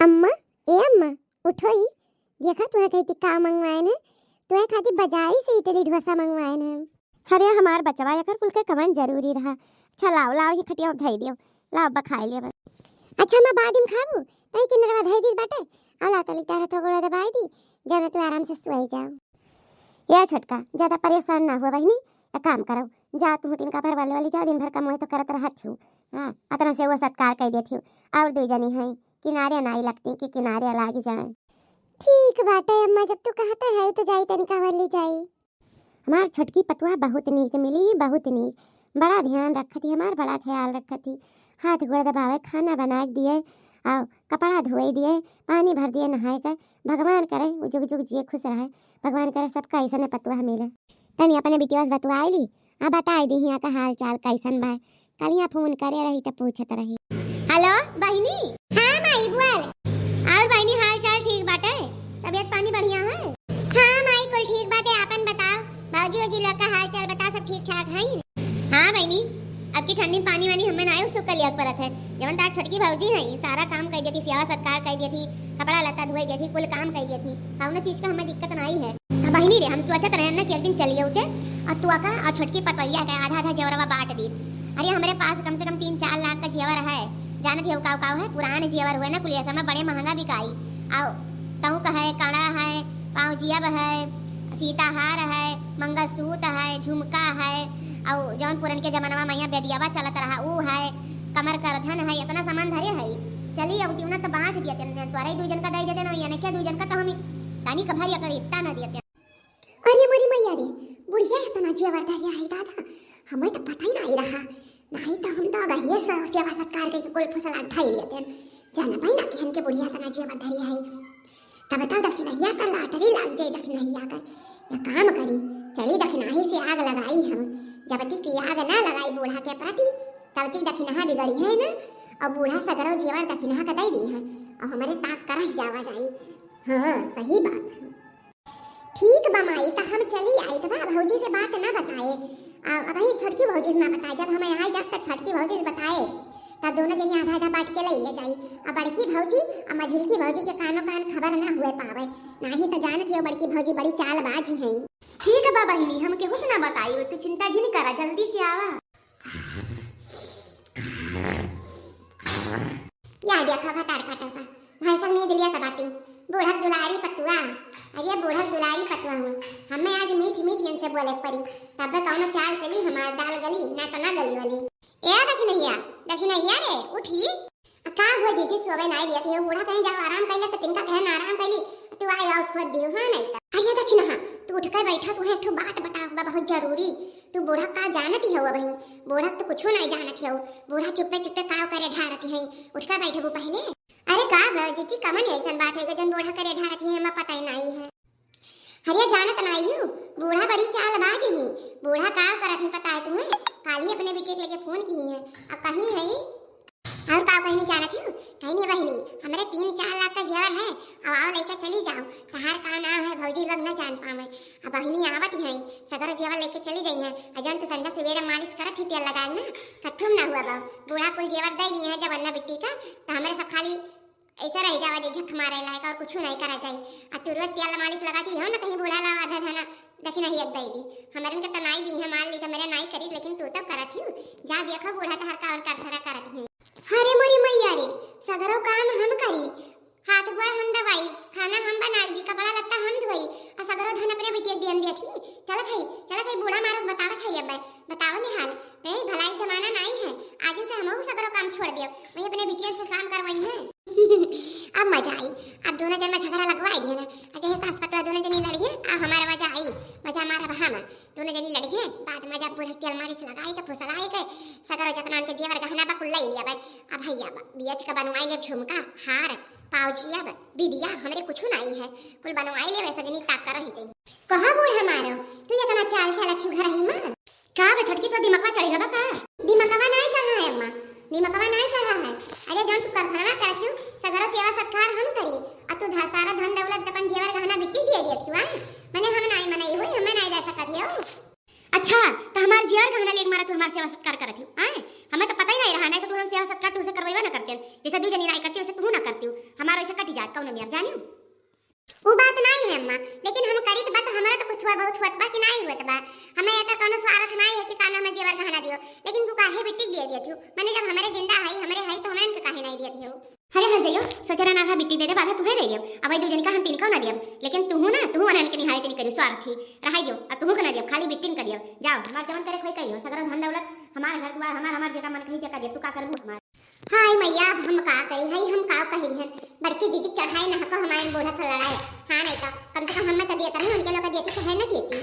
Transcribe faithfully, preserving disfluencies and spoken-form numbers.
अम्मा, ए अम्मा, उठो ई। देखा तुहे खातिर का मंगवाएन है, तुहे खातिर बाजारी से इडली डोसा मंगवाएन है। अरे हमार बचवा, एकर कुल के कवन जरूरी रहा। अच्छा लाओ, लाओ, ई खटिया धई दियो, लाओ बखाई लेबे। अच्छा अम्मा, बाद में खाबू, तई किनरवा धई दी बाटे, आ ला तली तारा थोड़ा दबाई दी, जब तू आराम से सोई जाओ। ए छोटका, ज्यादा परेशान ना हो बहिनी, एक काम करो, जा तू तिनका भर वाली वाली जाओ, दिन भर कमोए तो करत रहत हो। हाँ, अतना से वो सत्कार कई देत हो, और दो जनी हैं, किनारे नाई लगती कि किनारे लाग जाए। ठीक बाटे अम्मा, जब तू कहते है तो जाई तनिका वाली जाई। हमार छोटकी पतुआ बहुत नीक मिली, बहुत नीक, बड़ा ध्यान रखत ही हमार, बड़ा ख्याल रखत ही। हाथ गोड़ दबावे, खाना बना के दिए, और कपड़ा धोए दिए, पानी भर दिए नहाए के। भगवान करे वो जुग जुग जिए, खुश रहे। भगवान करे सबका ऐसने पतुआ मिले। तनी अपने बिटिया से बतुआई ली, आ बताई दी हियाँ का हाल चाल कैसन बा। कलिया फोन करे रही त पूछत रही। हेलो बहिनी। हाँ माई बोल। और बहिनी हाल चाल ठीक बाटे? तबीयत पानी बढ़िया है? हाँ माई कुल ठीक बाटे, आपन बताओ। भौजी ओजी लोग का हाल चाल बता, सब ठीक ठाक हैं? हाँ बहिनी, अब की ठंडी में पानी वानी हमें ना आयो, सुख लिया परत है। जवन तार छोटकी भौजी है, सारा काम कर देती, सेवा सत्कार कर देती, कपड़ा लत्ता धोए देती, कुल काम कर देती, कौनो चीज का हमें दिक्कत नहीं है। अब बहिनी रे, हम सोचत रहे ना कि एक दिन चलिए उते, और तू आका और छोटकी पतोहिया का आधा आधा जेवरवा बांट दी। अरे हमरे पास कम से कम तीन चार लाख का जेवर है, जानत हो काव काव है, पुरान जेवर हुए ना, कुलिया समय बड़े महंगा बिकाई। और तऊ का है, कड़ा है, पाँव जियब है, सीताहार है, मंगलसूत्र है, झुमका है, और जौन पुरन के जमाना में मैया बेदियावा चलत रहा, ऊ है, कमर करधन है, इतना सामान धरे है। चली अब क्यों ना तो बांट दिया तेने, तोरे दू जन का दे देते ना, यानी क्या दू जन का तो हम तनी कभर या कर इतना ना दिया। अरे मोरी मैया रे, बुढ़िया इतना जेवर धरिया है दादा, हमें तो पता ही नहीं रहा, नहीं तो हम तो गहिए से सेवा सत्कार करके कुल फुसला धई लेते। जानबे ना कि हमके बुढ़िया इतना जेवर धरिया है। तब तो दखिनहिया का लाटरी लाग जाई दखिनहिया का। या काम करी, चली दखिनाही से आग लगाई हम। जब तक कि आग ना लगाई बूढ़ा के प्रति, तब तक दखिनहा बिगड़ी है ना। और बूढ़ा सगरो जेवर दखिनहा का दे दी है, और हमारे ताक का रह जावा जाई। हाँ, सही बात है। ठीक बा माई, त हम चली आई, त बा भौजी से बात ना बताए। आ, अब ही छोटकी भौजी से ना बताए, जब हम यहाँ जब तक छोटकी भौजी से बताए, तब दोनों जनी आधा आधा बांट के ले ले जाई। आ बड़की भौजी आ मझिलकी भौजी के कानो कान खबर ना हुए पावे, नाही त जानत हो बड़की भौजी बड़ी चालबाज हैं। ठीक बा बहिनी, हम केहू से ना बताई, तू चिंता जिन करा, जल्दी से आवा। या देखा भतार फाटल का भैंसन में दिलिया त बाटी। बूढ़क दुलारी पतुआ, अरे बूढ़क दुलारी पतुआ हुआ, हमें आज मीठ मीठ इनसे बोले के पड़ी, तब कौनो चाल चली हमार दाल गली, ना तो ना गली वाली। ए दखिनहिया, दखिनहिया रे, उठी। आ का हुआ जीजी, सोवे नाई दिया थे, बूढ़ा कहीं जाओ आराम कर ले, तो तिनका कहन आराम कर ली, तू आए आओ खुद दियो, हाँ नहीं तो। अरे दखिनहा, तू उठ कर बैठा, तुम्हें एक ठो बात बताओ बा बहुत जरूरी। तू बूढ़ा का जानती हो बहिनी, बूढ़ा तो कुछो नहीं जानती हो। बूढ़ा चुप्पे चुप्पे काव करे ढारती है, उठ कर बैठबू पहले। अरे का गो जीजी, कमन ऐसन बात है कि जन बूढ़ा करे ढारती है, हमें पता ही नहीं है। अरे जानत नहीं हूँ, बूढ़ा बड़ी चालबाज ही। बूढ़ा काव करत ही पता है तुम्हें, काल ही अपने बेटे के लगे फोन की है, अब कहीं है। और का कहीं जानत हूँ, कहीं नहीं बहिनी, हमरे तीन चार लाख का जेवर है, अब आओ लेके चली जाओ, तहार का नाम है भौजी लोग न जान पावे। अब बहिनी आवत ही है, सगरो जेवर लेके चली जाई है। अजन तो संझा सवेरे मालिश करत ही तेल लगाए ना, कथुम ना हुआ बा। बूढ़ा कुल जेवर दे दिए है जब अन्ना बिट्टी का, तो हमरे सब खाली ऐसा रह जावा जे झक मारे लायक और कुछ नहीं करा जाए। आ तू रोज तेल मालिश लगाती हो ना, कहीं बूढ़ा ला आधा धना दखिनहिया दे दी। हमरन के तो नाई दी है, मान ली तो मेरे नाई करी, लेकिन तू तो करत ही। जा देखो बूढ़ा तहर का और करथरा करत ही। अरे मोरी मैया रे, सगरो काम हम करी, हाथ गोड़ हम दबाई, खाना हम बनाई दी, कपड़ा लत्ता हम धोई, आ सगरो धन अपने बिटिया के दियन देत ही। चलत है, चलत है, बूढ़ा मारो बतावत है अब, बताओ ले हाल। ए भलाई जमाना नाई है, आज से हमहू सगरो काम छोड़ दियो, वही अपने बिटिया से काम करवाई है। अब मजा आई, अब दोनों जन में झगड़ा लगवाई दिए ना, आ चाहे सास पतोह दोनों जनी लड़ी है, आ हमारा मजा आई, मजा मारा हम। दोनों जनी लड़ी है, बाद में जब बूढ़ा तेल मालिश लगाई के फुसलाई के सगरो जतना के जेवर गहना बा कुल ले लिया भाई। अब भैया बा, बियच के बनवाई ले झुमका, हार, पाउचिया बा, बिदिया, हमरे कुछ नहीं है, कुल बनवाई ले वैसे जनी ताक कर रही जाई। कहा बूढ़ा मारो, तू इतना चाल चलत हूँ घर ही में? का बे छोटकी, तो दिमकवा चढ़ी गबा का? दिमकवा नहीं चढ़ा है अम्मा, दिमकवा नहीं चढ़ा है। अरे जौन तू करखनवा करत हूँ, सगरो सेवा सत्कार हम करी, आ तू धा-, सारा धन दौलत अपन जेवर गहना बिट्टी दिए दिए थी, आए? मने हम नाई मनई हुई, हमें नाई दे सकत हो। अच्छा, तो हमार जेवर गहना लेके मारा तू हमार सेवा सत्कार करत हूँ, आए? हमें तो पता ही नहीं रहा, नहीं तो तू हम सेवा सत्कार तुमसे करवाइबा ना करते, जैसे दू जनी नाई करती वैसे तू ना करती हूँ। हमारा वैसे कौनो मेर जानी। उ बात नाई है अम्मा, लेकिन हम करी त बा त हमरा त कुछ थोड़ा बहुत हुअत बा कि नाई हुअत बा। हमें एकर कौनो स्वार्थ नाई है कि का नाम है जेवर गहना दियो, लेकिन तू काहे बिट्टी के दिए दियत हो? मने जब हमरे जिंदा हई, हमरे हई त हमरे इनके काहे नाई दियत हो? अरे हर जइयो, सोचरा ना था बिट्टी दे दे, बाधा तुहे दे दियो। अब ई दू जन का हम तीन का ना दियब, लेकिन तुहू ना, तुहू अनहन के निहाय तीन करियो स्वार्थी। रहाई दियो, अब तुहू के ना दियब, खाली बिट्टी के दियब। जाओ, हमार जवन करे खोई करियो, सगरो धन दौलत, हमार घर दुआर, हमार, हमार जेका मन कही जेका दियब, तू का करबू हमार? हाय मैया, अब हम का करी, हई हम का कही रहन, बड़की जीजी चढ़ाई ना हको हमारे बूढ़ा से लड़ाई। हाँ नहीं तो कम से कम हमें तो दियत नहीं, उनके लोग दियती चाहे ना दियती।